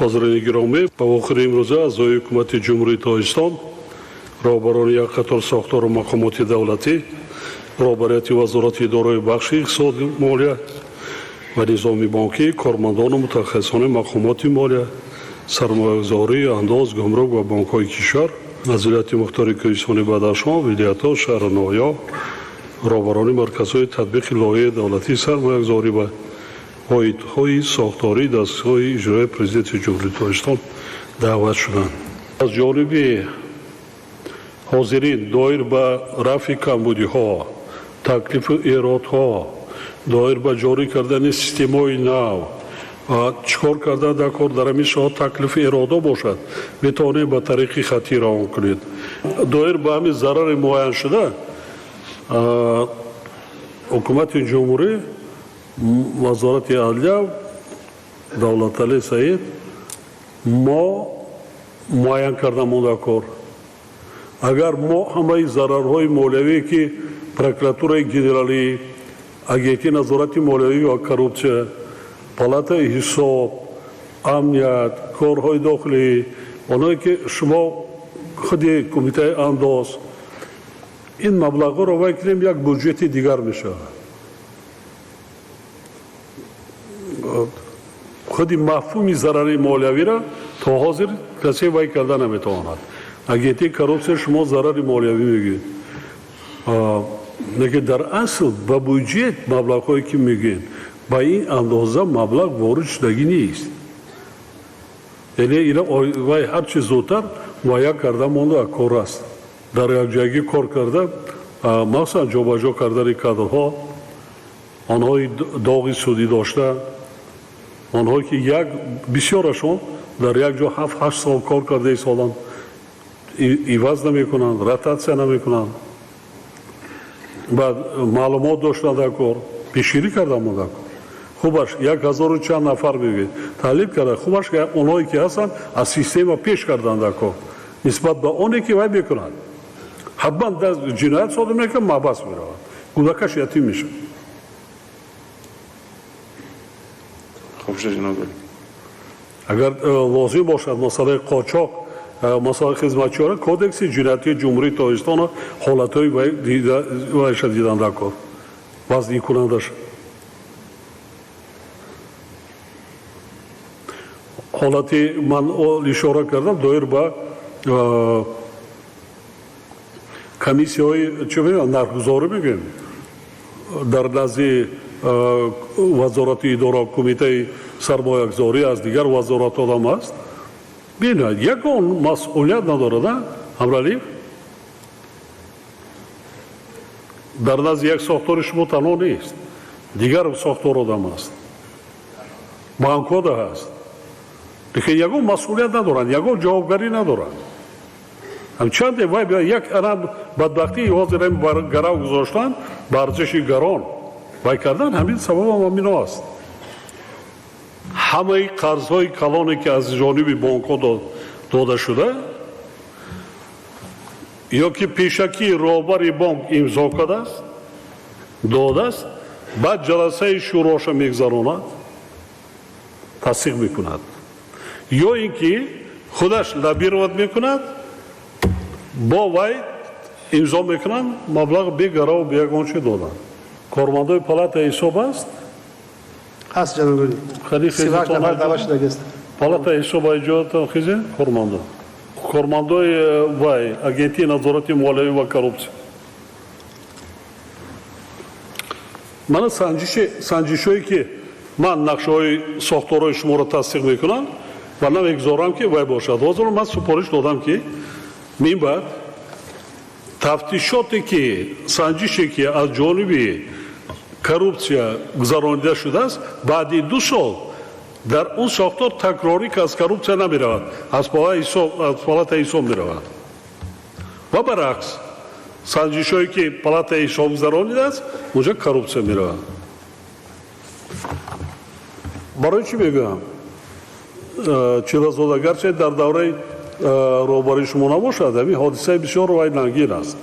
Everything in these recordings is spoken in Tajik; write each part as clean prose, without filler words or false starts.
Ҳозирини гиромӣ, ба вохӯри имрӯза аъзои ҳукумати Ҷумҳурии Тоҷикистон, роҳбарони як қатор сохтору мақомоти давлатӣ, роҳбарияти вазорати идораи бахши иқтисоди, молия ва низоми бонкӣ, кормандону мутахассисони мақомоти молия, сармоягузорӣ, андоз, гумрук ва бонкҳои кишвар, аз вилояти мухтори Кӯҳистони Бадахшон, вилоятҳо, шаҳру ноҳияҳо, роҳбарони марказҳои татбиқи лоиҳаи давлатии сармоягузорӣ ва воҳидҳои сохтории дастгоҳи иҷроияи Президенти Ҷумҳурии Тоҷикистон даъват шуданд. Аз ҷониби ҳозирин доир ба рафъи камбудиҳо, таклифу эродҳо, доир ба ҷорӣ кардани системаҳои нав, чӣ кор кардан дар кор дар ҳамин соҳа таклифу эродҳо бошад, метавонед ба тариқи хаттӣ равон кунед. Доир ба ҳамин зарари муайяншуда ҳукумати ҷумҳурӣ, вазорати адлия, Давлаталӣ Саид мо муайян карда монда кор. Агар мо ҳамаи зарарҳои молиявие ки прокуратураи генералӣ, агентии назорати молиявӣ ва коррупсия, палатаи ҳисоб, амният, корҳои дохилӣ, оное ки шумо худи кумитаи андоз, ин маблағҳоро вай кунем, як буҷети дигар мешавад. Худи мафҳуми зарари молиявиро то ҳозир касе вай карда наметавонад. Агентии коррупсия шумо зарари молиявӣ мегӯед, лекин дар асл ба буҷет маблағҳое ки мегӯед, ба ин андоза маблағ ворид шудагӣ нест. Яъне ина вай ҳарчи зудтар муайян карда монда кор аст. Дар якҷоягӣ кор карда, махсусан ҷобаҷо кардани кадрҳо, онҳои доғи судӣ дошта, онҳое ки як бисёрашон дар як ҷо 7-8 сол кор карда истоданд, иваз намекунанд, ротатсия намекунанд. Баъд маълумот доштанд дар кор, пешгирӣ карда монда кор. Хубаш 1000 чанд нафар мегӯед, таҳлил карда, хубаш онҳое ки ҳастанд аз система пеш карданд дар кор нисбат ба оне ки вай мекунанд. Ҳатман ҷиноят содир мекунад, маҳбас меравад, кӯдакаш ятим мешавад. Агар лозим бошад масъалаи қочоқ, масъалаи хизматчиёна, кодекси ҷиноятии Ҷумҳурии Тоҷикистон ҳолатҳои вайша дидан дар кор, вазникунандаш. Ҳолати ман ишора кардам доир ба комиссияҳои чӣ мегӯям, нархгузорӣ мегӯем, дар назди вазорати идора, кумитаи сармоягузорӣ аз дигар вазоратҳо ҳам аст. Бинед, ягон масъулият надорад, Ҳамралиев? Дар назди як сохтори шумо танҳо нест, дигар сохтор одам аст, банкҳо ҳаст. Лекин ягон масъулият надоранд, ягон ҷавобгарӣ надоранд. Чанде вай як ана бадбахтии ҳозир гарав гузоштан ба арзиши гарон вай кардан, ҳамин сабабам ҳамино аст. Ҳамаи қарзҳои калоне ки аз ҷониби бонкҳо дода шуда, ё ки пешакӣ роҳбари бонк имзо кардааст, додааст, баъд ҷаласаи шӯроша мегузаронад, тасдиқ мекунад, ё ин ки худаш лоббировать мекунад, бо вай имзо мекунанд, маблағ бегараву беягон чи доданд. Кормандои палатаи ҳисоб аст? Ҳаст, ҷаноби олӣ. Палатаи ҳисоб иҷодатон хизе кормандо, кормандои вай агентии назорати молиявӣ ва коррупсия. Мана санҷишҳое ки ман нақшаҳои сохторҳои шуморо тасдиқ мекунам ва намегузорам ки вай бошад. Ҳозир ман супориш додам ки минбаъд тафтишоте ки санҷише ки аз ҷониби коррупсия гузаронида шудааст, баъди 2 сол дар он сохтор такрорӣ ки аз коррупсия намеравад, аз палатаи ҳисоб меравад. Ва баръакс, санҷишҳое ки палатаи ҳисоб гузаронидааст, онҷа коррупсия меравад. Барои чӣ мегӯям? Чилазода, гарчи дар давраи роҳбарии шумо набошад, ҳамин ҳодисаи бисёр вайнангин аст.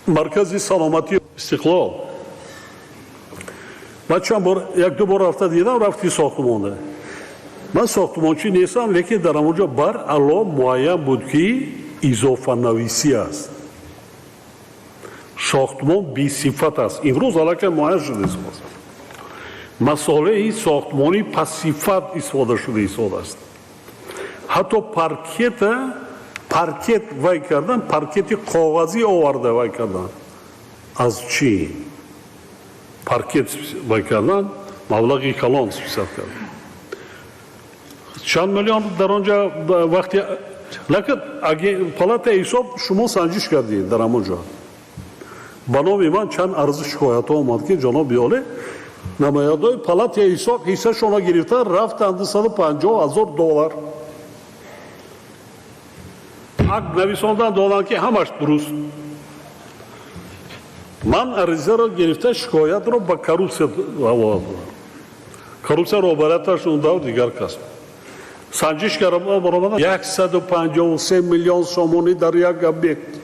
Маркази саломатии Истиқлол ман чанд бор, 1-2 бор рафта дидам, рафти сохтмонда. Ман сохтмончӣ нестам, лекин дар ҳамонҷо бар ало муайян буд, ки изофанависӣ аст. Сохтмон бесифат аст. Имрӯз аллакай муайян шуда истодааст. Масолеҳи сохтмонӣ пасифат истифода шуда истодааст. Ҳатто паркет вай кардан, паркети коғазӣ оварда вай кардан. Аз Чин паркет вай кардан, маблағи калон списат кардан. Чанд миллион дар он ҷо вақти лекин палатаи ҳисоб шумо санҷиш кардед дар ҳамон ҷо. Ба номи ман чанд арзи шикоятҳо омад, ки ҷаноби олӣ, намояндаҳои палатаи ҳисоб ҳиссашонро гирифта рафтанд 250 000 доллар. Акт нависондан доданд, ки ҳамаш дуруст. Ман аризаро гирифта шикоятро ба коррупсия ҳавола додам. Коррупсия роҳбарияташ он дигар кас. Санҷиш карда баромада 153 миллион сомонӣ дар як объект.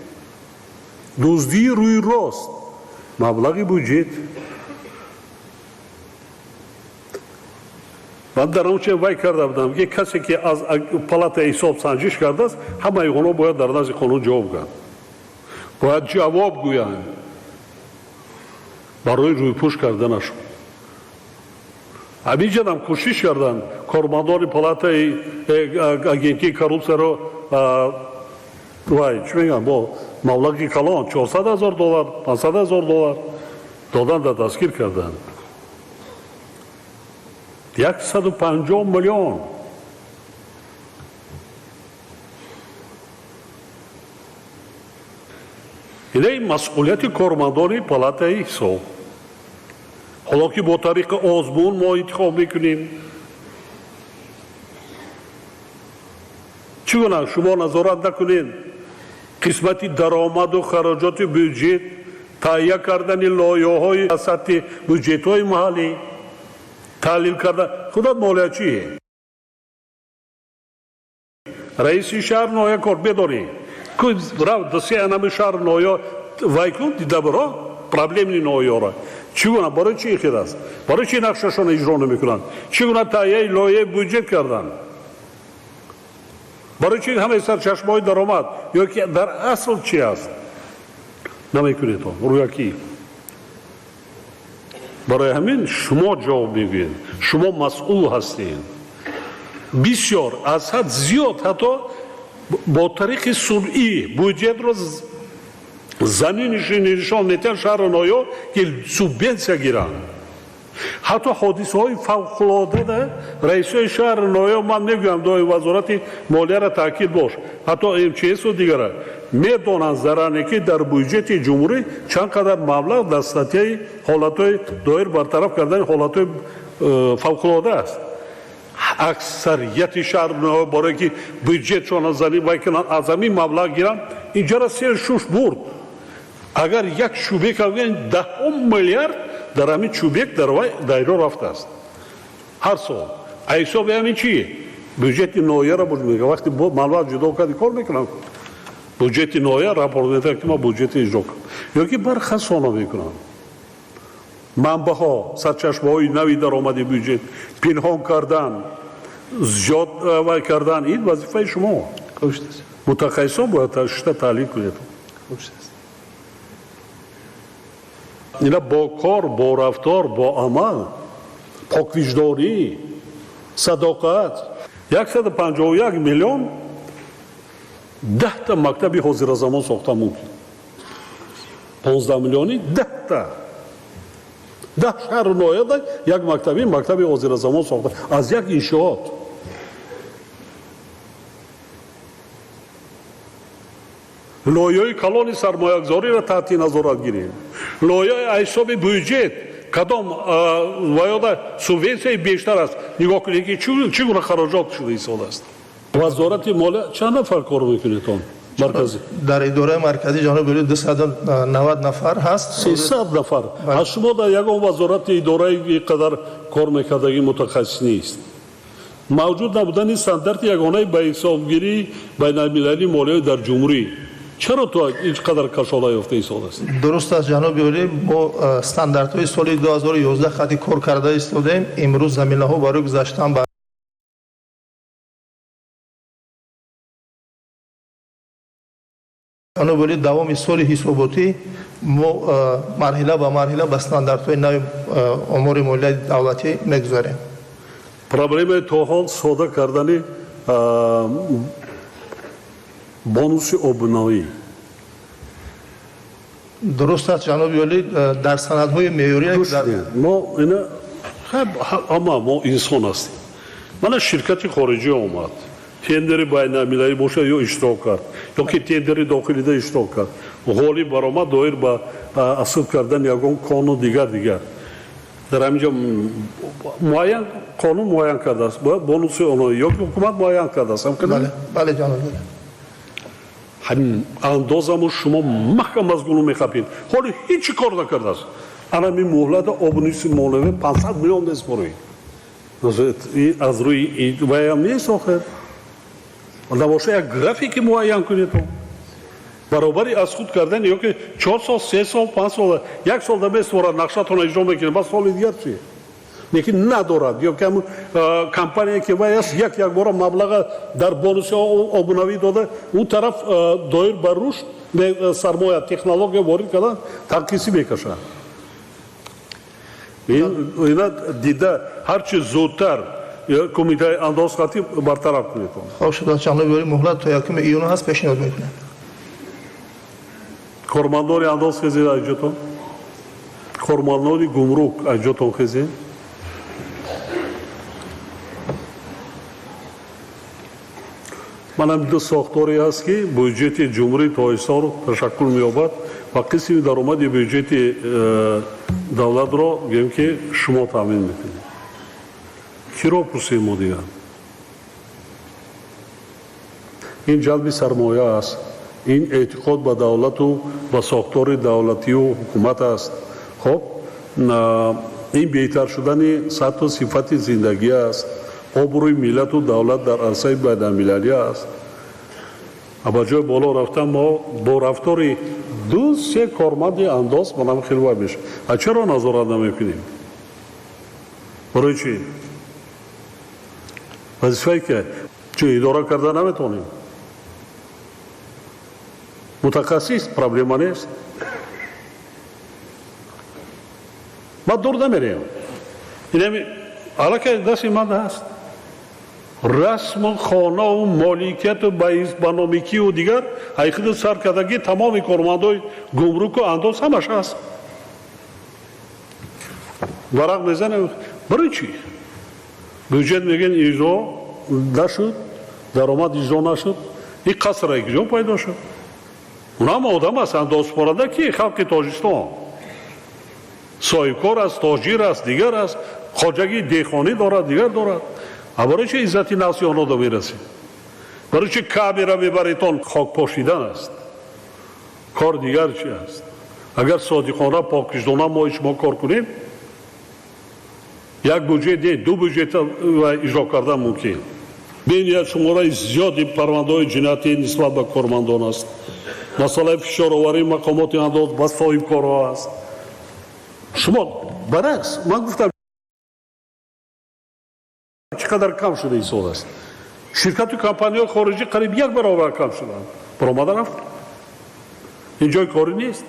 Дуздии рӯи рост, маблағи буҷет. Ман дар он чӣ вай карда будам, ки касе ки аз палатаи ҳисоб санҷиш кардааст, ҳамаи онҳо бояд дар назди қонун ҷавоб гӯянд. Бояд ҷавоб гӯянд барои рӯйпӯш карданашон. Ҳаминҷадам кӯшиш карданд кормандони палатаи агентии коррупсияро вай чӣ мегӯянд, бо маблағи калон 400 000 доллар, 500 000 доллар додан да дастгир карданд. 150 миллион. Инаи масъулияти кормандони палатаи ҳисоб. Ҳоло ки бо тариқи озмун мо интихоб мекунем. Чӣ гуна шумо назорат накунед қисмати даромаду хароҷоти бюҷет, таҳия кардани лоиҳаҳои сатҳи бюҷетҳои маҳаллӣ, таҳлил карда худат молиячие. Раиси шаҳр ноҳия кор бедорӣ. Рав се анами шаҳр ноҳия вай кун, дида биро проблемни ноҳияро. Чӣ гуна, барои чӣ хел аст? Барои чӣ нақшашонро иҷро намекунанд? Чӣ гуна таҳияи лоиҳаи бюҷет карданд? Барои чӣ ҳамаи сарчашмаҳои даромад ё ки дар асл чӣ аст? Намекунед он рӯякӣ. Барои ҳамин шумо ҷавоб мегӯед, шумо масъул ҳастед. Бисёр аз ҳад зиёд ҳатто бо тариқи сунъӣ буҷетро занинишон метиҳанд шаҳру ноҳиё, ки субвенсия гиранд. Ҳатто ҳодисаҳои фавқулодада раисои шаҳру ноҳиё, ман мегӯям, дои вазорати молияро таъкид бош, ҳатто МЧСу дигара медонанд заране, ки дар буҷети ҷумҳурӣ чанд қадар маблағ дар статьяи ҳолатҳои доир бартараф кардани ҳолатҳои фавқулода аст. Аксарияти шаҳр барое ки бюҷетшонро занӣ вай кунанд, аз ҳамин маблағ гиранд, инҷара сел шуш бурд. Агар як чӯбек гӯянд, 10 миллиард дар ҳамин чӯбек дар вай дайро рафтааст ҳар сол. А ҳисоби ҳамин чи? Бюҷети ноҳияро буд мега, вақте маблағ ҷудо карди кор мекунам. Бюҷети ноҳия рапорт метавад, ки ма бюҷети иҷро кардам. Ё ки бархасона мекунанд. Манбаъҳо, сарчашмаҳои нави даромади бюҷет пинҳон кардан, зиёд вай кардан, ин вазифаи шумо. Мутахассисон бояд шишта таҳлил кунед. Ина бо кор, бо рафтор, бо амал, поквиҷдонӣ, садоқат. 151 миллион 10та мактаби ҳозиразамон сохта мумкин. 15 миллиони 10та. 10 шаҳру ноҳияда як мактаби ҳозиразамон сохта аз як иншоот. Лоиҳаи калони сармоягузориро таҳти назорат гирем. Лоиҳаи ҳисоби бюҷет кадом ваёда субвенсияи бештар аст. Нигоҳ кунед, ки чӣ гуна хароҷот шуда истодааст. Вазорати молия чанд нафар кор мекунед он? Марказӣ? Дар идораи марказӣ, ҷаноби олӣ, 290 нафар ҳаст. 300 нафар. Аз шумо дар ягон вазорати идораи қадар кор мекардагӣ мутахассис нест. Мавҷуд набудани стандарти ягонаи ба ҳисобгирии байналмилалии молиявӣ дар ҷумҳурӣ. Чаро то ин қадар кашола ёфта истодааст? Дуруст аст, ҷаноби олӣ, мо стандартҳои соли 2011 хати кор карда истодаем. Имрӯз заминаҳо барои гузаштан ба Ҷаноби олӣ, давоми соли ҳисоботӣ мо марҳила ба марҳила ба стандартҳои нави омори молияи давлатӣ мегузарем. Проблемаи то ҳол сода кардани бонуси обунаӣ. Дуруст аст, ҷаноби олӣ, дар санадҳои меъёрӣ мо ина ҳама мо инсон ҳастем. Мана ширкати хориҷӣ омад, тендери байналмилалӣ бошад ё иштирок кард, ё ки тендери дохилида иштирок кард, ғолиб баромад доир ба асл кардани ягон кону дигар дигар. Дар ҳамин ҷо муайян қонун муайян кардааст, бояд бонуси оно ё ки ҳукумат муайян кардааст. Бале, ҷаноби олӣ. Ҳамин андозаму шумо маҳкам аз гулу мехапед. Ҳоли ҳеҷ кор накардааст. Ана ми муҳлата обуниси молиявӣ 500 миллион меспоред. Аз рӯи ваям нест охир. Набоша як графики муайян кунед. Баробари аз худ кардан ё ки 4 сол, 3 сол, 5 сол, як сол да меспорад, нақшатонро иҷро мекунед, баъд соли дигар чи? Лекин надорад. Ё ки ҳамун компания ки вай аст, як якбора маблаға дар бонуси обунавӣ дода, он тараф доир ба рушд сармоя, технология ворид кардан танқисӣ мекашад. Ина дида ҳарчи зудтар кумитаи андоз хатӣ бартараф кунед. Хоб шуд, ҷаноби олӣ, муҳлат то 1 июн ҳаст, пешниҳод мекунем. Кормандони андоз хезед аҷотон, кормандони гумрук аҷотон хезед. Манам ду сохторе ҳаст, ки бюҷети Ҷумҳурии Тоҷикистонро ташаккул меёбад ва қисми даромади бюҷети давлатро гӯем ки шумо таъмин мекунед. Киро пурсем мо дигар? Ин ҷалби сармоя аст, ин эътиқод ба давлату ба сохтори давлатию ҳукумат аст. Хоб, ин беҳтар шудани сатҳу сифати зиндагӣ аст, обрӯи миллату давлат дар арсаи байналмилалӣ аст. Ба ҷои боло рафтан мо бо рафтори 2-3 корманди андоз ба нам хеле вай мешавад. А чаро назорат намекунем? Барои чӣ? Вазифае ки чӣ идора карда наметавонем. Мутахассис проблема нест. Ма дур намерем. Инами аллакай дасти ман ҳаст. Расму хонаву моликияту баномикию дигар ҳайқиду сар кардагӣ тамоми кормандои гумруку андоз ҳамаш ҳаст. Варақ мезанем. Барои чӣ? Бюҷет мегӯянд иҷро нашуд, даромад иҷро нашуд. Ин қасра куҷо пайдо шуд? Унам одам аст, андозспоранда ки халқи Тоҷикистон. Соҳибкор аст, тоҷир аст, дигар аст, хоҷагии деҳқонӣ дорад, дигар дорад. А барои чи иззати нафси онҳо до мерасед? Барои чи камера мебаретон? Хок пошидан аст. Кор дигар чи аст? Агар содиқона, покиштона мо шумо кор кунем, як бюҷет не, ду бюҷет иҷро кардан мумкин. Бениҳоят шумораи зиёди парвандаҳои ҷиноятӣ нисбат ба кормандон аст. Масъалаи фишороварии мақомоти андоз ба соҳибкорҳо аст. Шумо баръакс, ман гуфтам чӣ қадар кам шуда ин сол аст. Ширкату компанияҳои хориҷӣ қариб як баробар кам шуданд. Баромада рафт. Ин ҷои корӣ нест.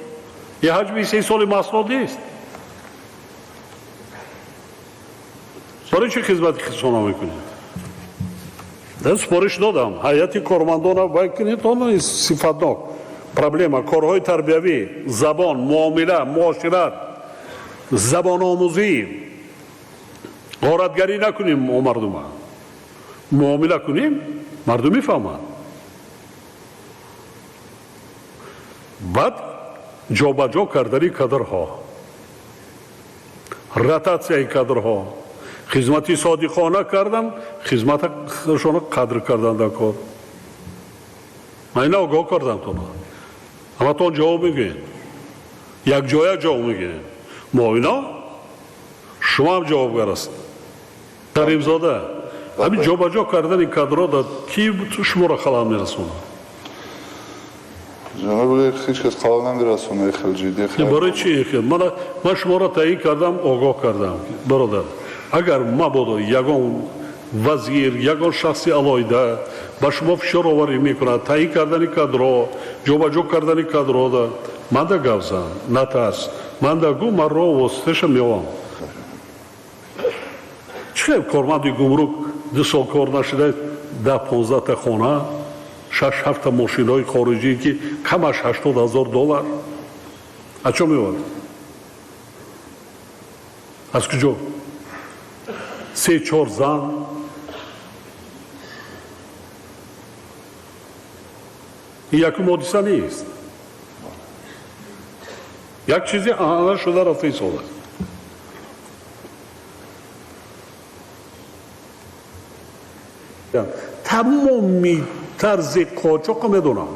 Ин ҳаҷми 3 соли маҳсулот нест. Барои чӣ хизмати хисона мекунед? Дар супориш додам. Ҳайати кормандона вай кунед, он сифатнок. Проблема корҳои тарбиявӣ, забон, муомила, муошират, забономӯзӣ. Ғоратгарӣ накунем мо мардума. Муомила кунем, мардум мефаҳманд. Баъд ҷобаҷо кардани кадрҳо, ротатсияи кадрҳо, хизмати содиқона кардан, хизматашонро қадр кардан дар кор. Ман ина огоҳ кардам тона. Ҳаматон ҷавоб мегӯед. Якҷоя ҷавоб мегӯед. Мо ино шумо ҳам ҷавобгар ҳастед. Каримзода, ҳамин ҷобаҷо кардани кадрҳо дар ки шуморо халал мерасонад? Ҷаноби олӣ, ҳеҷ кас халал намерасонад, хеле ҷиддӣ. Барои чӣ? Ман шуморо таъин кардам, огоҳ кардам, бародар. Агар мабодо ягон вазир, ягон шахси алоҳида Ба шумо фишор оварӣ мекунад, таъин кардани кадрҳо, ҷобаҷо кардани кадрҳо. Манда гап зан, натарс. Манда гӯ, ман роҳ воситаша меовам. Чӣ хел корманди гумрук 2 сол кор нашуда, 10-15 хона, 6-7 мошинҳои хориҷӣ, ки камаш $80,000. Аз чо меовард? Аз куҷо? 3-4 зан. Ин якум ҳодиса нест. Як чизи анъана шуда рафта истодааст. Тамоми тарзи қочоқро медонам.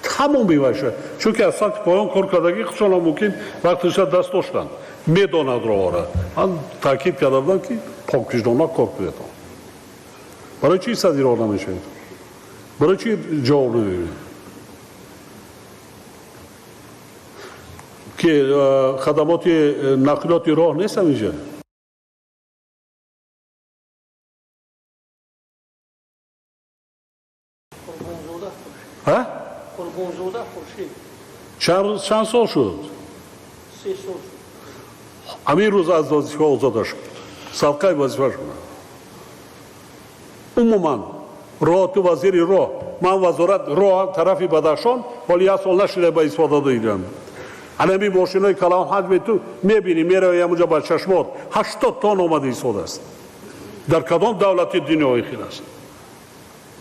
Тамоми ваша. Чунки аз сатҳи поён кор кардагӣ худшонам мумкин вақтиша даст доштанд. Медонад роҳро. Ман таъкид карда будам, ки поквиҷдона кор кунед. Барои чӣ сади роҳ намешавед? Барои чӣ ҷавоб намебинед? Ки хадамоти нақлиёти роҳ нест ҳаминҷа? Қурбонзода Хуршид. Чанд сол шуд? 3 сол шуд. Ҳамин рӯз аз вазифа озода шуд. Сабқаи вазифа шуд. Умуман роҳ, ту вазири роҳ, ман вазорат роҳ тарафи Бадахшон, ҳоли 1 сол нашуда ба истифода додам. Ҳамин мошинои калон ҳаҷми ту мебинӣ, меравӣ ҳамонҷо ба чашмот 80 тонн омада истодааст. Дар кадом давлати дунё ин хел аст?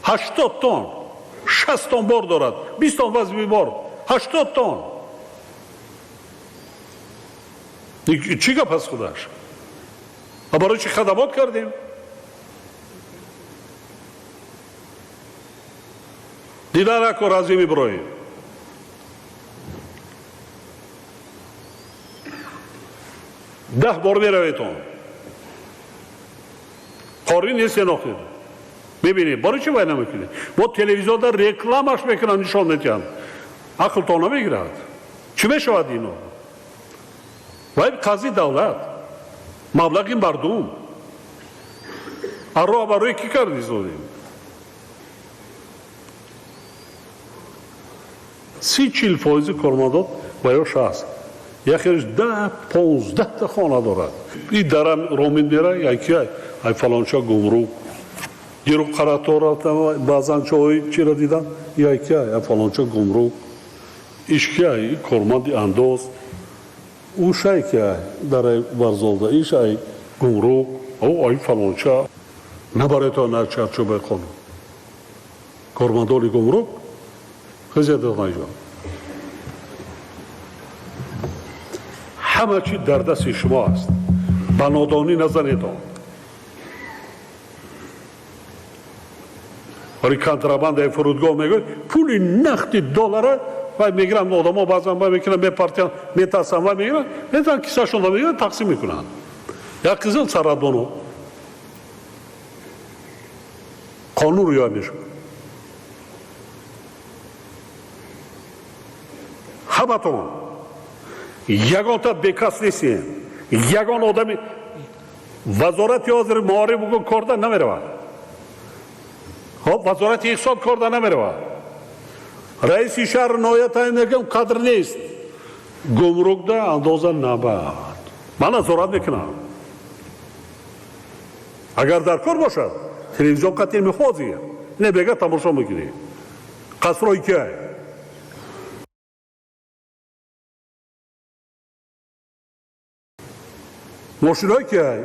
80 тонн, 60 тонн бор дорад, 20 тонн вазни бор, 80 тонн. Чӣ гап аст худаш? А барои чӣ хадамот кардем? Дида накун Азим Иброҳим. 10 бор мераведон. Қорӣ нест охир. Мебинед, барои чӣ вай намекунед? Бо телевизионда рекламаш мекунанд, нишон медиҳанд. Ақлтон намегирад. Чӣ мешавад ино? Вай қази давлат, маблағи мардум. Аро барои кӣ карди зодем? 30-40% кормандон ва ё 60. Яхелш 10-15 хона дорад. И дарам ромин мера, яки ай фалонча гумрук. Диру қаратор рафтам, баъзан чои чира дидам, яки ай фалонча гумрук. Ишки ай корманди андоз. Ӯ шай ки ай дарай варзолда, иш ай гумрук, ӯ ай фалонча. Набарето на чарчӯбаи қонун. Кормандони гумрук хизмат. Ҳама чи дар дасти шумо аст. Ба нодонӣ назанедон. Вале контрабандаи фурудгоҳ мегӯяд, пули нақди доллара вай мегиранд, одамо баъзан вай мекунанд, мепартиянд, метарсанд, вай мегиранд, метавонанд кисашонро мегиранд, тақсим мекунанд. Як қизил сарҳадбону қонун риоя мешавад. Ҳаматон ягонта бекас нестем. Ягон одами вазорати ҳозир маориф бугун корда намеравад. Хоб, вазорати иқтисод корда намеравад. Раиси шаҳр ноҳия таъин мекунам, кадр нест. Гумрукда андоза набад. Ман назорат мекунам. Агар дар кор бошад, телевизион қатъи мехозӣ. Не бега тамошо мекунӣ. Қасрои киай? Мошинои киай?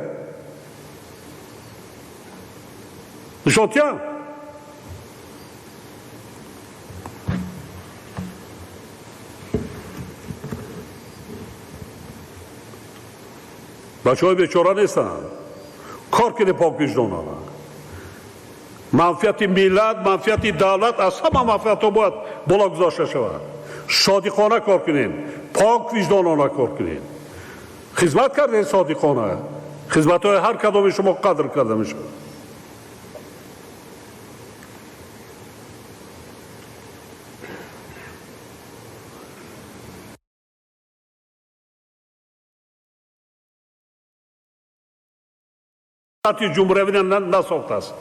Нишонтиям? Бачаҳои бечора нестанд. Кор кунед поквиҷдонона. Манфиати миллат, манфиати давлат аз ҳама манфиатҳо бояд боло гузошта шавад. Содиқона кор кунем, поквиҷдонона кор кунем. Хизмат кардед содиқона. Хизматҳои ҳар кадоми шумо қадр карда мешавад. Ҷумҳуриявӣ насохтааст.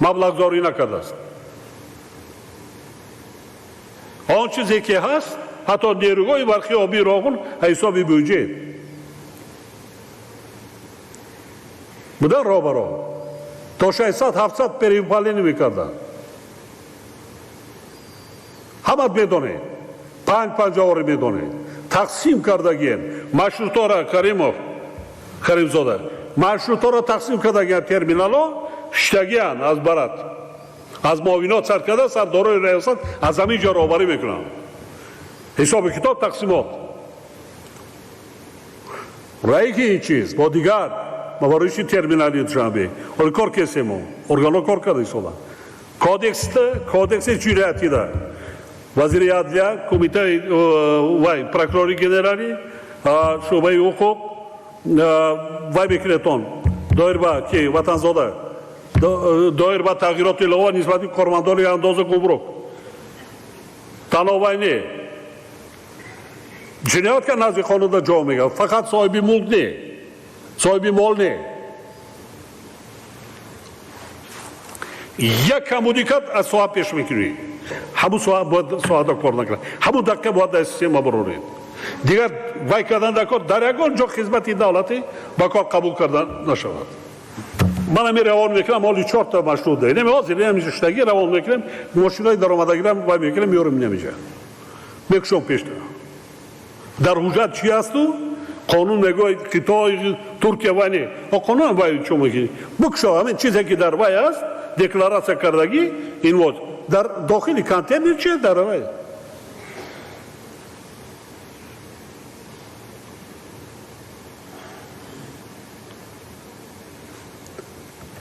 Маблағгузорӣ накардааст. Он чизе ки ҳаст, ҳатто нерӯгоҳи барқи обии Роғун ҳисоби бюҷет будан роҳбаро то 600-700 перевыполнение мекарданд. Ҳамат медонед, 5-5 медонед. Тақсим кардагиен маршрутора Каримов, Каримзода маршрутора тақсим кардагиан, терминало шитагиан аз барат, аз муовинот сар карда сардорои раёсат аз ҳамин ҷо роҳбарӣ мекунанд. Ҳисоби китоб тақсимот. Раи ки ин чиз бо дигар мабариши терминали Душанбе ҳоли кор кесемо, органҳо кор карда истода. Кодекси ҷиноятида вазири адлия, кумитаи вай, прокурори генералӣ, шӯъбаи ҳуқуқ вай мекунедтон доир ба ки Ватанзода, доир ба тағйироти илова нисбати кормандони андозу гумрук. Танҳо вай не, ҷиноят ка назди қонунда ҷо мегирад, фақат соҳиби мулк не, соҳиби мол не. Як камудӣ кард, аз соҳа пеш мекунӣ, ҳамун соҳа бояд соҳада кор накунад, ҳамун дақиқа бояд дар система бароред. Дигар вай кардан дар кор, дар ягон ҷо хизмати давлатӣ ба кор қабул карда нашавад. Ман ҳамин равон мекунам, ҳоли 4та машрут дорем, ҳозир ҳамиштагӣ равон мекунем, мошинои даромадагирам вай мекунем, меорем намиҷа мекушом пешта. Дар ҳуҷҷат чи ҳасту қонун мегӯяд Хитой, Туркия вай не, қонун вай чо мекунӣ, бикушо ҳамин чизе ки дар вай аст, декларатсия кардагӣ, ин вот дар дохили контейнер чи дар вай.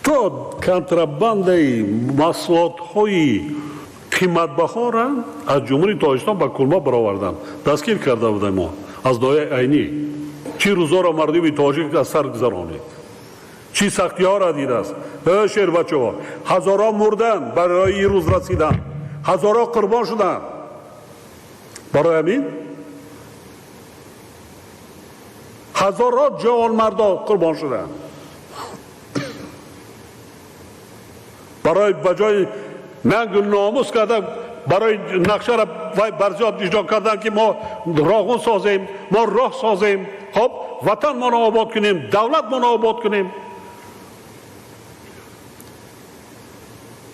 То контрабандаи маҳсулотҳои қиматбаҳора аз Ҷумҳурии Тоҷикистон ба Кулма бароварданд, дастгир карда будем мо аз ноҳияи Айнӣ. Чӣ рӯзоро мардуми тоҷик аз сар гузаронид, чӣ сахтиҳоро дидааст. Э шербачаҳо, ҳазорон мурданд барои ин рӯз расидан, ҳазорон қурбон шуданд барои ҳамин, ҳазорон ҷавонмардо қурбон шуданд барои ба ҷои нангу номус карда, барои нақшаро вай барзиёд иҷро кардан, ки мо Роғун созем, мо роҳ созем, хоб ватанмонро обод кунем, давлатмонро обод кунем.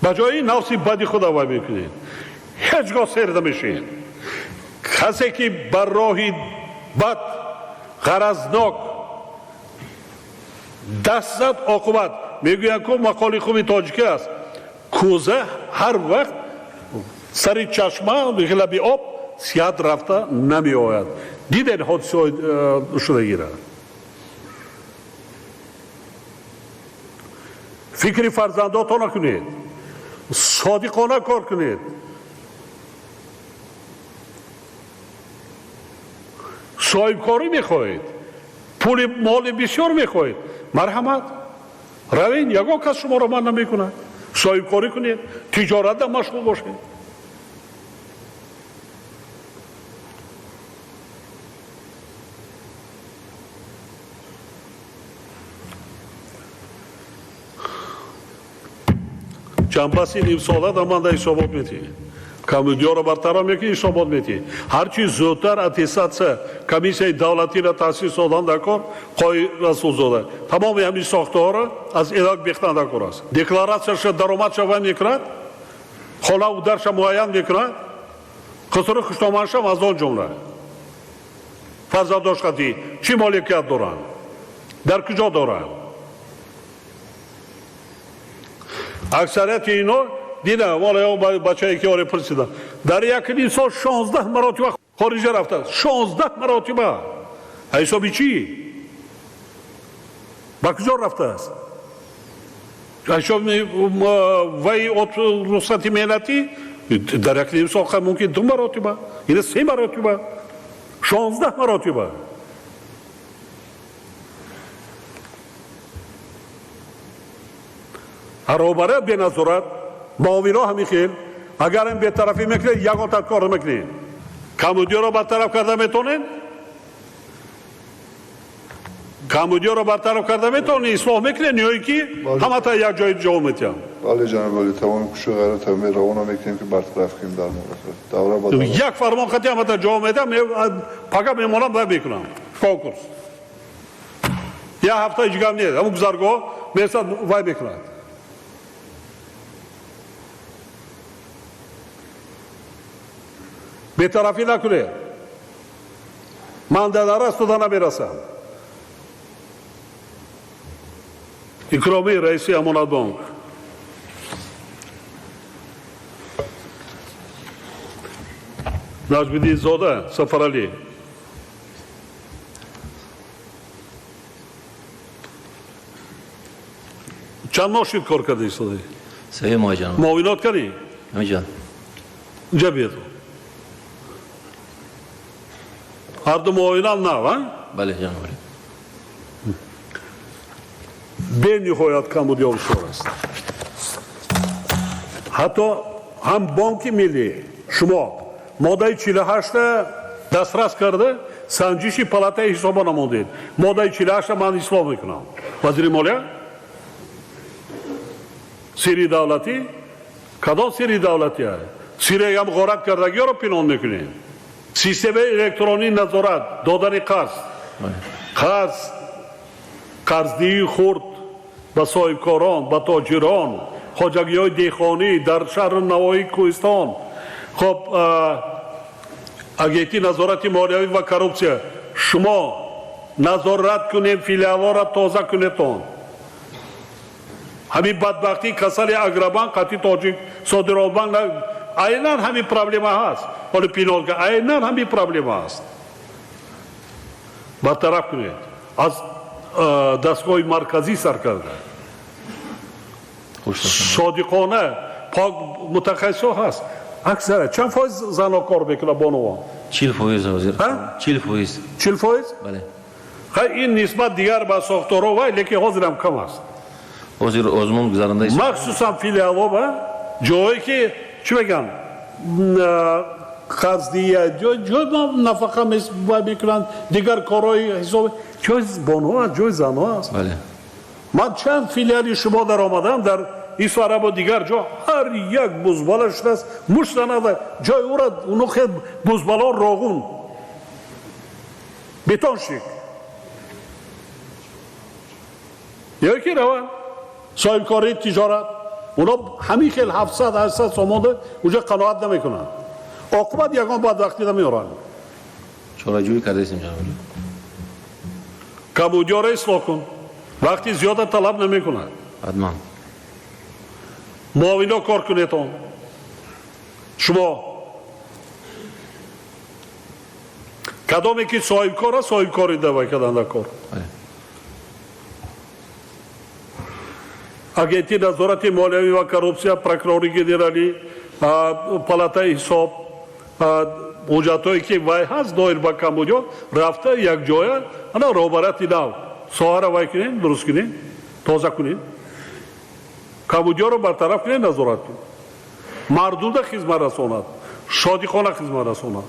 Ба ҷои нафси бади худа вай мекунед, ҳеҷ гоҳ сер намешавед. Касе ки ба роҳи бад ғаразнок даст зад, оқибат мегӯянд ку мақоли хуби тоҷикӣ аст, кӯза ҳар вақт сари чашма лаби об сиҳат рафта намеояд. Дидед ҳодисаҳои шудагира. Фикри фарзандотона кунед, содиқона кор кунед. Соҳибкорӣ мехоҳед, пули моли бисёр мехоҳед, марҳамат, равед, ягон кас шуморо манъ намекунад. Соҳибкорӣ кунед, тиҷоратда машғул бошед. Чанд паси нимсола дар ман дар ҳисобот метиҳед, камбудиёро бартараф мекунӣ, ҳисобот метиҳед. Ҳарчи зудтар аттестатсия комиссияи давлатиро таъсис додан дар кор, Қои Расулзода тамоми ҳамин сохтаҳоро аз элак бехтан дар кор аст. Декларатсияша, даромадша вай мекунад, хонаву дарша муайян мекунад, қисру хуштоманшам аз он ҷумла. Фарзандош хати чӣ моликият доранд, дар куҷо доранд? Аксарияти ино дидам, вале бачае ки оре пурсидам, дар як ним сол 16 маротиба хориҷа рафтааст, 16 маротиба. Ҳисоби чӣ? Ба куҷо рафтааст? Ҳисоби вай рухсати меҳнатӣ дар як ним сол мумкин 2 маротиба ина 3 маротиба, 16 маротиба. Роҳбарият беназорат, муовино ҳамин хел. Агар ин бетарафӣ мекунед, ягон тар кор намекунед. Камбудиёро бартараф карда метавонед? Камбудиёро бартараф карда метавонӣ, ислоҳ мекунӣ, ё ки ҳамата як ҷои ҷавоб медиҳам? Бале, ҷаноби олӣ, тамоми кӯшиш ғайрат равона мекунем, ки бартараф кунем дар маврид. Давра ба давра. Як фармон хати ҳамата ҷавоб медиҳам, пага мемонам, вай мекунам. Конкурс. Як ҳафта ҳеҷ гап нест, ҳамун гузаргоҳ мерасад, вай мекунад. Бетарафӣ накунед. Ман дар араст туда намерасам. Икромӣ, раиси Амонатбонк. Наҷмиддинзода Сафаралӣ. Чанд моҳ шуд кор карда истодаӣ? 3 моҳ, ҷаноб. Муовинот кардӣ? Ҳамиҷон. Инҷа биё ту. Ҳар ду муовинам нав, а? Бале, ҷаноб. Бениҳоят камбудиҳо бисёр аст. Ҳатто ҳам Бонки Миллӣ шумо моддаи 48-та дастрас карда, санҷиши палатаи ҳисоба намондед. Моддаи 48-та ман ислоҳ мекунам. Вазири молия? Сирри давлатӣ? Кадом сирри давлатӣ? Сирриам ғорат кардагиёро пинҳон мекунем. Системаи электронии назорат, додани қарз. Қарз, қарздиҳии хурд ба соҳибкорон, ба тоҷирон, хоҷагиҳои деҳқонӣ дар шаҳру навоҳии Кӯҳистон. Хоб, агентии назорати молиявӣ ва коррупсия, шумо назорат кунем, филиалҳоро тоза кунедтон. Ҳамин бадбахтии касали Агробанк, қатъи тоҷик содиротбанк, айнан ҳамин проблема ҳаст. Ҳоли пинҳон кард, айнан ҳамин проблема ҳаст. Бартараф кунед. Аз дастгоҳи марказӣ сар карда. Содиқона, пок мутахассисҳо ҳаст. Аксара чанд фоиз занҳо кор мекунанд бонувон? 40% ҳозир. 40%. 40%? Бале. Хай, ин нисбат дигар ба сохторҳо вай, лекин ҳозирам кам аст. Ҳозир озмун гузаронда истода. Махсусан филиалҳо ба ҷое ки чӣ мегӯянд, қарздиҳия, ҷой нафақа мекунанд, дигар корҳои ҳисоб, ҷои бонуҳо аст, ҷои занҳо аст. Бале. Ман чанд филиали шумо даромадам дар Исфарабу дигар ҷо, ҳар як бузбала шудааст, мушт занада, ҷои ӯро уно хел бузбало роғун, бетоншик. Ё ки раванд соҳибкории тиҷорат, уно ҳамин хел 700-800 сомонда уҷа қаноат намекунанд. Оқибат ягон бадбахтӣ намеоранд. Чораҷӯӣ кардаистем, ҷаноб. Камбудиёро ислоҳ кун. Вақти зиёда талаб намекунад. Ҳатман. Муовино кор кунедон. Шумо кадоме ки соҳибкор аст, соҳибкори давай кардан кор. Агентии назорати молиявӣ ва коррупсия, прокурори генералӣ, палатаи ҳисоб, ҳуҷҷатҳое ки вай ҳаст доир ба камбудиё, рафта якҷоя ана роҳбарияти нав соҳаро вай кунем, дуруст кунем, тоза кунем, камбудиёро бартараф кунем, назорат кунем, мардумда хизмат расонад, шодиқона хизмат расонад.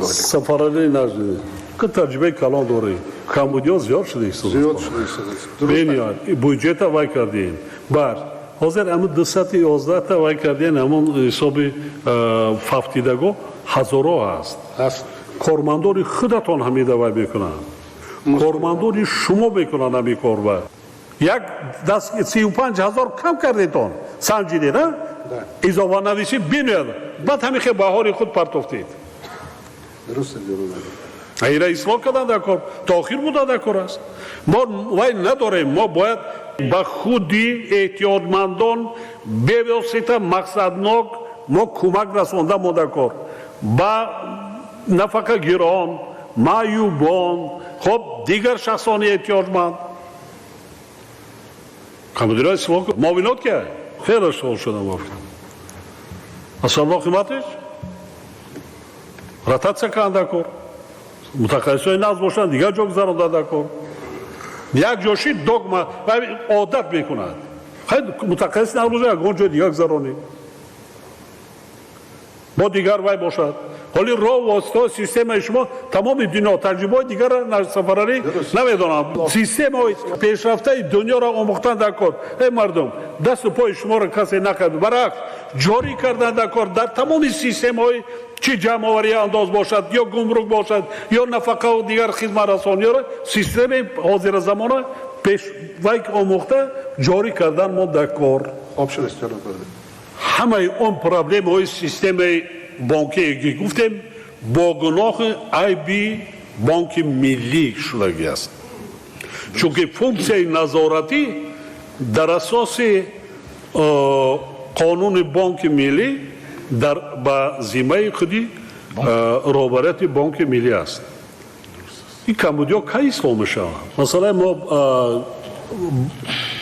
Сафаралӣ Наҷмӣ, ки таҷрибаи калон дорӣ, камбудиё зиёд шуда истодааст. Зиёд шуда истодааст. Бениҳоят буҷета вай кардем. Бар ҳозир ҳамун 211-та вай кардем, ҳамун ҳисоби фавтидаго ҳазорҳо ҳаст. Ҳаст. Кормандони худатон ҳамида вай мекунанд. Кормандони шумо мекунанд ҳамин корба. Як даст 35 ҳазор кам кардетон, санҷидед, а? Изованависӣ бинед, баъд ҳамин хел баҳори худ партофтед. Дуруст, ҷаноб. Ира ислоҳ кардан дар кор, то охир будан дар кор аст. Мо вай надорем, мо бояд ба худи эҳтиётмандон бевосита мақсаднок мо кӯмак расонда мо дар кор. Ба нафақагирон, маъюбон, хоб дигар шахсони эҳтиёҷманд. Камбудиро ислоҳ кун. Муовинот ки? Хеле шуғл шудам вофиқам. Асаллоҳ қиматиш? Ротатсия кардан дар кор. Мутахассисони нағз бошанд, дигар ҷо гузарондан дар кор. Як ҷоши догма одат мекунад. Хай мутахассис нағз бошад, ягон ҷои дигар гузаронӣ. Бо дигар вай бошад. Ҳоли роҳ воситаҳои системаи шумо тамоми дунё таҷрибаҳои дигарро сафаралӣ намедонам. Системаҳои пешрафтаи дунёро омӯхтан дар кор. Эй мардум, дасту пои шуморо касе накард, баръакс ҷорӣ кардан дар кор дар тамоми системаҳои чӣ ҷамъоварии андоз бошад ё гумрук бошад ё нафақаву дигар хизматрасониёро системаи ҳозиразамона пеш вай омӯхта ҷорӣ кардан мо дар кор. Ҳамаи он проблемаҳои системаи бонкие ки гуфтем бо гуноҳи айби бонки миллӣ шудагӣ аст, чунки функсияи назоратӣ дар асоси қонуни бонки миллӣ дар ба зиммаи худи роҳбарияти бонки миллӣ аст. Ин камбудиҳо кай ислоҳ мешаванд? Масалан, мо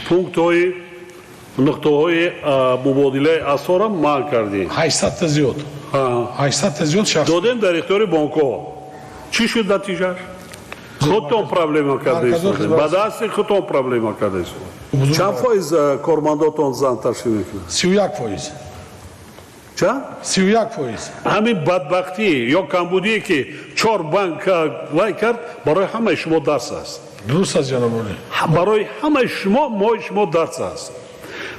пунктҳои нуқтаҳои мубодилаи асъорро манъ кардем. 800-та зиёд. 800-та зиёд шахс додем дар ихтиёри бонкҳо. Чӣ шуд натиҷааш? Худтон проблема карда истодем, ба дасти худтон проблема карда истодем. Чанд фоиз кормандотон зан ташкил мекунад? 31%. Чанд? 31%. Ҳамин бадбахтӣ ё камбудие ки 4 банк вай кард, барои ҳамаи шумо дарс аст. Дуруст аст, ҷаноби олӣ. Барои ҳамаи шумо, моҳи шумо дарс аст.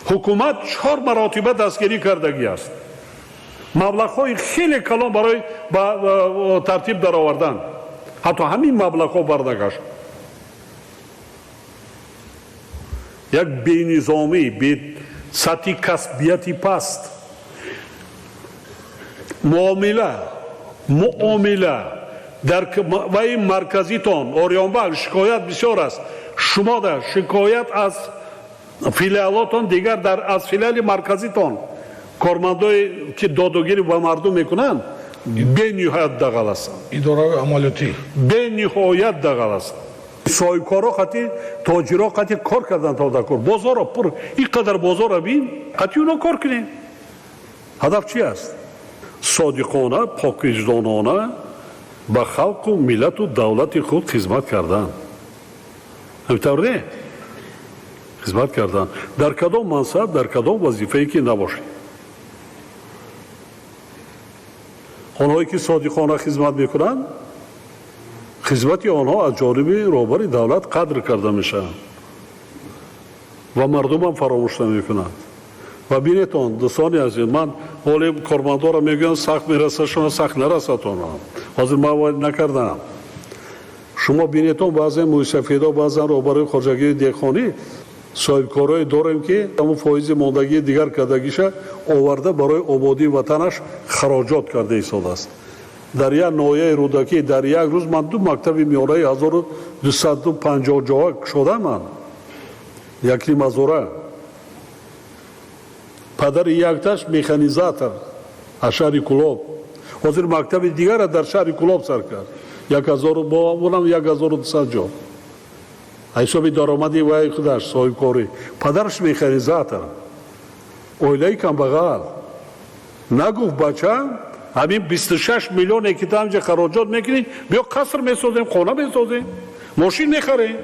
Ҳукумат 4 маротиба дастгирӣ кардагӣ аст. Маблағҳои хеле калон барои ба тартиб даровардан. Ҳатто ҳамин маблағҳо барнагашт. Як бенизомӣ, сатҳи касбияти паст, муомила дар ваи марказитон Ориёнбанк шикоят бисёр аст. Шумода шикоят аз филиалотон, дигар аз филиали марказитон кормандое ки додугирӣ ба мардум мекунанд бениҳоят дағал ҳастанд. Идораи амалиётӣ бениҳоят дағал ҳастанд. Соҳибкоро қати, тоҷиро қати кор кардан то дар кор. Бозорро пур, ин қадар бозорро бин, қати уно кор кунем. Ҳадаф чи аст? Содиқона, поквиҷдонона ба халқу миллату давлати худ хизмат кардан. Ҳамин не? Хизмат кардан. Дар кадом мансаб, дар кадом вазифае ки набошед. Онҳое ки содиқона хизмат мекунанд, хизмати онҳо аз ҷониби роҳбари давлат қадр карда мешаванд ва мардумам фаромӯш намекунанд. Ва бинетон, дӯстони азиз, ман ҳоле кормандонро мегӯям, сахт мерасад шумо, сахт нарасад онҳо. Ҳозир ман вай накардам. Шумо бинетон, баъзе мӯйсафедо, баъзан роҳбарои хоҷагии деҳқонӣ соҳибкорое дорем ки ҳамон фоизи мондагии дигар кардагиша оварда барои ободии ватанаш хароҷот карда истодааст. Дар як ноҳияи Рӯдакӣ дар як рӯз ман 2 мактаби миёнаи 1250 ҷоа кушодам. Ман якни мазора. Падари якташ механизатор аз шаҳри Кулоб. Ҳозир мактаби дигарро дар шаҳри Кулоб сар кард. 1000 онам 1200 ҷо. Ҳисоби даромади вай худаш соҳибкорӣ. Падараш механизатор. Оилаи камбағал. Нагуфт бача, ҳамин 26 миллионе ки тамҷа хароҷот мекунӣ, биё қаср месозем, хона месозем, мошин мехарем.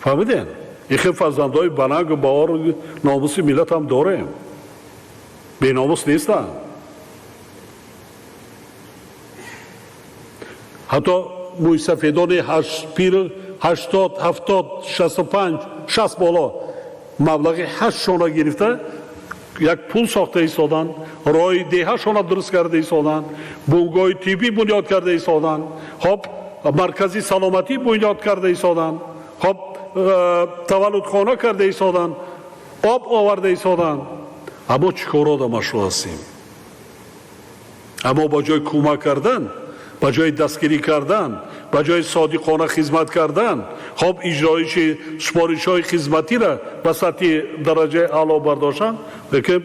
Фаҳмидем? Ихе фарзандҳои банангу баору номуси миллат ҳам дорем. Беномус нестанд. Ҳатто мӯйсафедони пир 80, 70, 65, 60 боло маблағи 8 шона гирифта як пул сохта истоданд, роҳи деҳашона дуруст карда истоданд, бунгоҳи тиббӣ бунёд карда истоданд, хоб маркази саломатӣ бунёд карда истоданд, хоб таваллудхона карда истоданд, об оварда истоданд. Аммо чӣ корро машғул ҳастем? Аммо ба ҷои кӯмак кардан, ба ҷои дастгирӣ кардан, ба ҷои содиқона хизмат кардан, хоб иҷроиши супоришҳои хизматиро ба сатҳи дараҷаи аъло бардоштан, лекин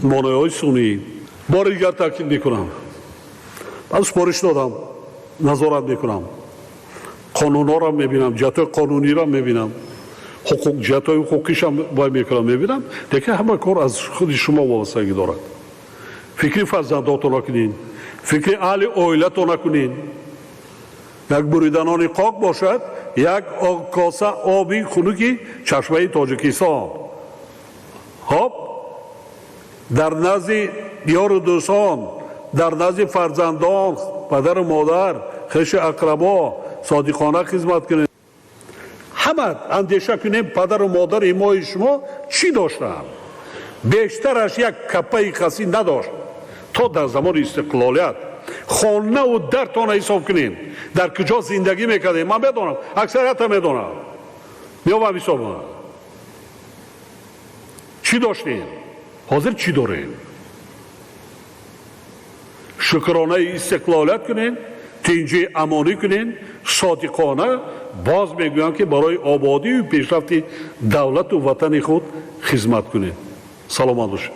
монеаҳои сунъӣ. Бори дигар таъкид мекунам, ман супориш додам, назорат мекунам, қонунҳоро мебинам, ҷиҳатҳои қонуниро мебинам, ҷиҳатҳои ҳуқуқишам вай мекунам, мебинам, лекин ҳама кор аз худи шумо вобастагӣ дорад. Фикри фарзандотонро кунед, фикри аҳли оилатонро кунед. Як буриданони қоқ бошад, як коса оби хунуки чашмаи Тоҷикистон. Хоб Дар назди ёру дӯстон, дар назди фарзандон, падару модар, хешу ақрабо содиқона хизмат кунед. Ҳама андеша кунем, падару модари мои шумо чӣ доштанд? Бештараш як каппаи хасӣ надошт то дар замони истиқлолият. Хонаву дартона ҳисоб кунем, дар куҷо зиндагӣ мекардем. Ман медонам, аксарията медонам, меёбам ҳисоб. Чӣ доштем, ҳозир чӣ дорем? Шукронаи истиқлолият кунем, тинҷи амонӣ кунем, содиқона боз мегӯям, ки барои ободию пешрафти давлату ватани худ хизмат кунем. Саломат бошед.